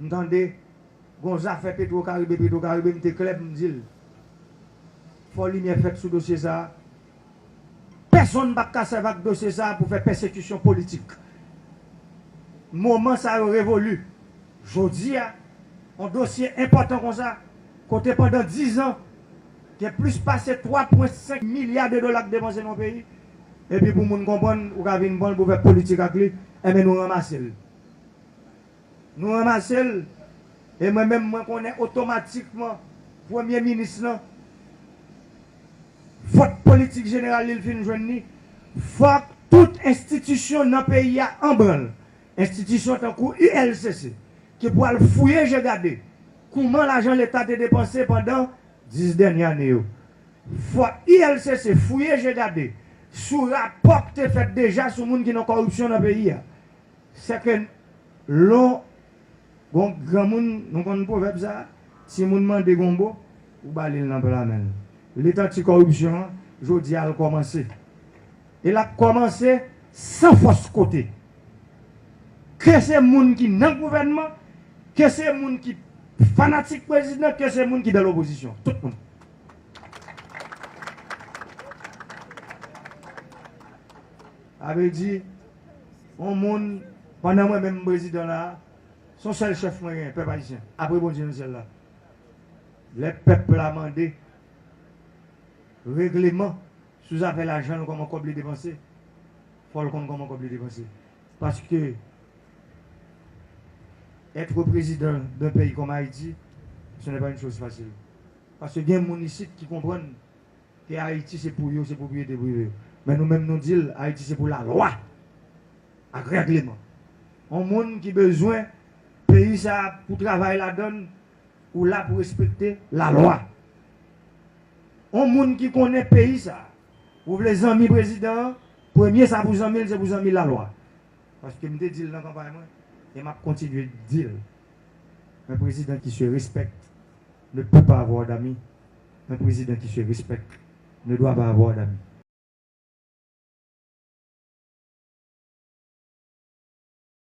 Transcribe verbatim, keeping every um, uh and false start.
M tande gon zafè Petro Karibe, Petro Karibe, m te klè, m di l, fò limyè fèt sou dosye sa a. Pèsonn p ap ka sèvi ak dosye sa a pou fè pèsekisyon politik. Moman sa yo revoli. Jodi a, yon dosye enpòtan konsa, kote pandan diz an, gen plis pase twa pwen senk milya de dola k depanse nan yon peyi, epi pou moun konprann, ou ka vin pran l pou fè politik ak li, enben nou ranmase l. Nou ranmase l, e mwen menm, mwen konnen otomatikman, premye minis lan, fòt politik jeneral li l fin jwenn li, fòk tout enstitisyon nan peyi a anbranl. Enstitisyon tankou U L C C, ki pral fouye je gade kouman lajan Leta te depanse pandan dis dènye ane yo. Fòk U L C C fouye je gade sou rapò k te fèt deja sou moun ki nan kòripsyon nan peyi a. Sèke lon gon granmoun, nou konn pwovèb sa, timoun mande gonbo, ou ba li l nan pla men l. Lit anti kòripsyon an, jodi a l kòmanse. E l ap kòmanse san fòs kote. Ke se moun ki nan gouvènman, ke se moun ki fanatik prezidan, ke se moun ki dan lopozisyon. Tout moun. Sa vle di, yon moun, pandan mwen menm prezidan la, se yon sèl chèf mwen genyen, pèp ayisyen, apre Bondye nan syèl la. Lè pèp la mande regleman sou zafè lajan l, kòman kòb li depanse, fò l konn kòman kòb li depanse. Paske être président d'un pays comme Haïti, ce n'est pas une chose facile. Paske gen moun isit ki konprann ke Ayiti se pou yo, se pwopriyete prive yo. Men nou menm nou di l, Ayiti se pou lalwa ak règleman. Yon moun ki bezwen peyi sa a pou travay ladan l, ou la pou respekte lalwa. Yon moun ki konnen peyi sa a, ou vle zanmi prezidan an, premye sa pou zanmi l, se pou zanmi lalwa. Paske m te di l nan kanpay mwen, e m ap kontinye di l, un président qui se respecte ne peut pas avoir d'amis. Un président qui se respecte ne doit pas avoir d'amis.